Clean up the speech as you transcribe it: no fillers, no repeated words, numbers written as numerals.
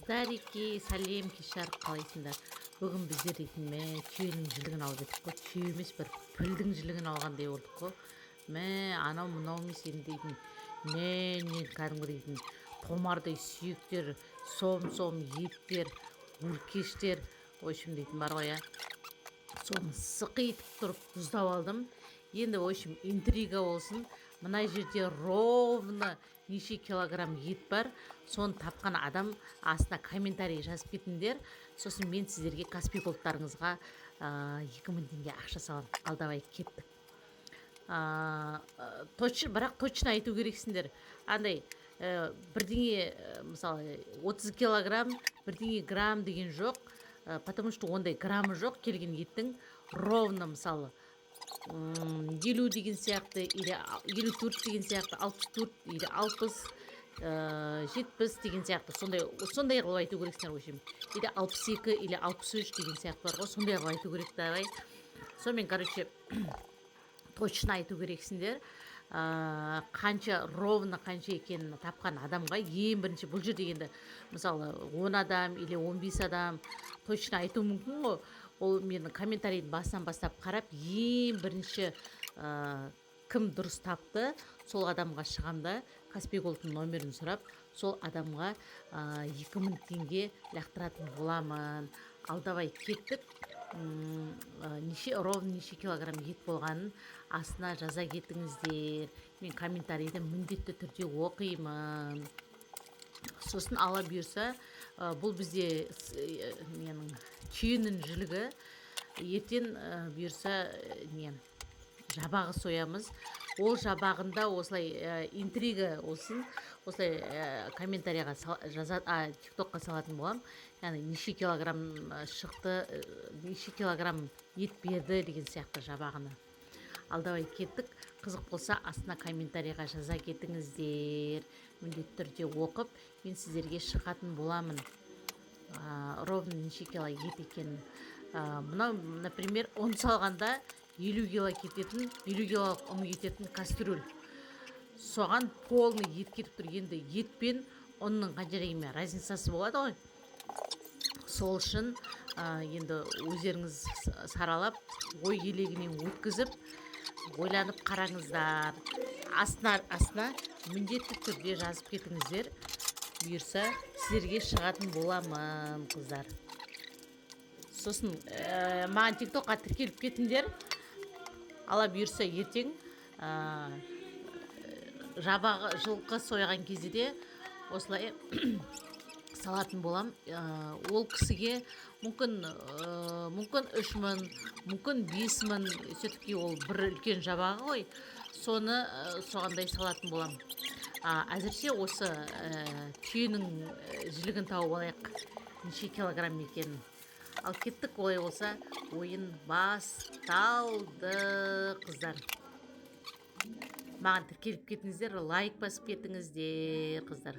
Қыздарики, сәлем! Кеш жарық, қалайсыңдар? Бүгін біздер дейтін, мә, түйенің жілігін алып едік қой. Түйе емес, бір пілдің жілігін алғандай болдық қой. Мә, анау мынау емес енді дейтін, не не, кәдімгі дейтін томардай сүйектер, сом сом еттер, өркештер, в общем, дейтін бар ғой, иә. Соны сықитып тұрып тұздап алдым. Енді, в общем, интрига болсын. Мына жерде ровно неше килограмм ет бар, соны тапқан адам астына комментарий жазып кетіңдер. Сосын мен сіздерге Каспи Голдтарыңызға 2000 теңге ақша саламын. Ал давай, кеттік. Бірақ точно айту керексіңдер. Андай бірдеңе, мысалы, 30 килограмм бірдеңе грамм деген жоқ, потому что ондай граммы жоқ келген еттің. Ровно, мысалы, 50 деген сияқты или 54 деген сияқты, 64 или 60, 70 деген сияқты, сондай сондай қылып айту керексіңдер. В общем, или 62, или 63 деген сияқты бар ғой, сондай қылып айту керек. Давай, сонымен, короче, точно айту керексіңдер. Қанша, ровно қанша екенін тапқан адамға ең бірінші бұл жерде енді, мысалы, 10 адам или 15 адам точно айтуы мүмкін ғой. Ол менің комментарийдің басынан бастап қарап, ең бірінші кім дұрыс тапты, сол адамға шығам да, Каспи Голдтың номерін сұрап, сол адамға 2000 теңге лақтыратын боламын. Ал давай, кеттік. Неше, ровно неше килограмм ет болғанын астына жаза кетіңіздер. Мен комментарийді міндетті түрде оқимын. Сосын, Алла бұйырса, бұл бізде ненің, түйенің жілігі. Ертең, бұйырса, не, жабағы соямыз. Ол жабағында осылай интрига болсын, осылай комментарийға жаза, Тиктокқа салатын боламын, яғни неше килограмм шықты, неше килограмм ет берді деген сияқты жабағыны. Ал давай, кеттік. Қызық болса, астына комментарийға жаза кетіңіздер. Міндетті түрде оқып, мен сіздерге шығатын боламын, ровно неше кило ет екенін. Мынау, например, ұн салғанда 50 кило кететін, 50 килолық ұн кететін кастрюль, соған полный ет кетіп тұр. Енді ет пен ұнның қанша дегенмен разницасы болады ғой. Сол үшін енді өздеріңіз саралап, ой елегінен өткізіп, ойланып қараңыздар. Астына міндетті түрде жазып кетіңіздер. Бұйырса, сіздерге шығатын боламын, қыздар. Сосын маған Тиктокқа тіркеліп кетіңдер. Алла бұйырса, ертең жабағы, жылқы сойған кезде де осылай салатын болам. Ол кісіге мүмкін 3000, мүмкін 5000. Все-таки ол бір үлкен жабағы ғой. Соны соғандай салатын болам. Әзірше осы түйенің жілігін тауып алайық, неше килограмм екенін. Ал кеттік. Олай болса, ойын басталды. Қыздар, маған тіркеліп кетіңіздер, лайк басып кетіңіздер, қыздар.